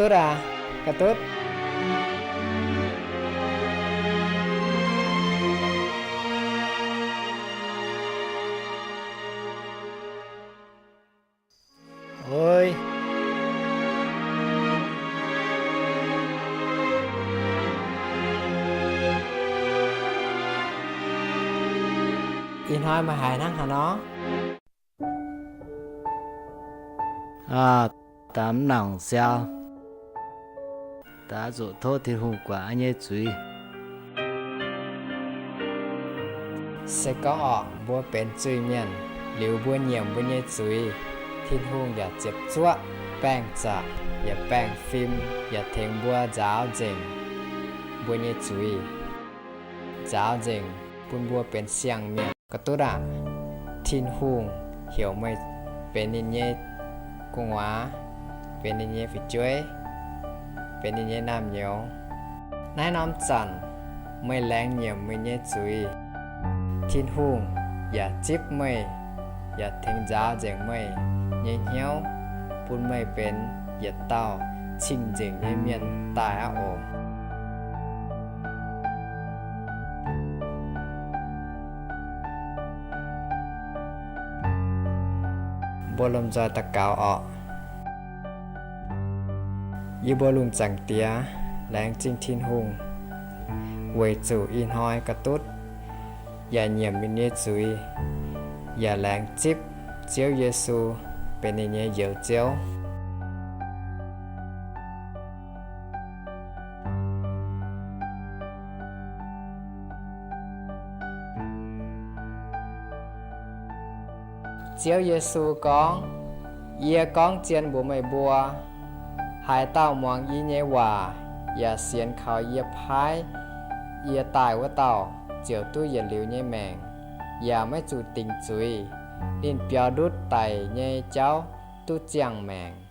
Dutv aac, ga'dutv. Oi, ih hnoi meih haiz hnangv haaix nor? Aa, daaih mv nangc siau. Daaih zuqc tov Tin-Hungh guangc yie nyei zuiz. Se gorngv orqc, mbuo benx zuiz-mienh, liuz mbuo nyiemc mbuo nyei zuiz, Tin-Hungh yaac ziepc zuoqv baengh zaqc yaac baengh fim yaac tengx mbuo nzaaux nzengc mbuo nyei zuiz, nzaaux nzengc bun mbuo benx siang-mienh. Ga'dutv aac, Tin-Hungh heuc meih benx ninh nyei gu'nguaaz, benx ninh nyei fu'jueiv, benx ninh nyei naamh nyouz. Naaiv norm zanc meih laengz nyiemc meih nyei zuiz, Tin-Hungh yaac zipv meih, yaac tengx nzaaux nzengc meih nyei hnyouv, bun meih benx yietc dauh cing-nzengc nyei mienh daaih aqv oc. Mbuo lomh nzoih daux gaux orqc. Yie mbuo lungh zaangc Diex, laengz zingh Tin-Hungh weic zuqc ih hnoi ga'dutv yaac nyiemc ninh nyei zuiz, yaac laengz zipv Ziouv Yesu benx ninh nyei Njoux Ziouv. Ziouv Yesu gorngv, Yie gorngv zien mbuox meih mbuo, haaix dauh muangx yie nyei waac yaac sienx kaux yie paaiv yie daaih wuov dauh ziouc duqv yietc liuz nyei maengc, yaac maiv zuqc dingc zuiz. Ninh biaux ndutv daic nyei jauv duqv ziangh maengc.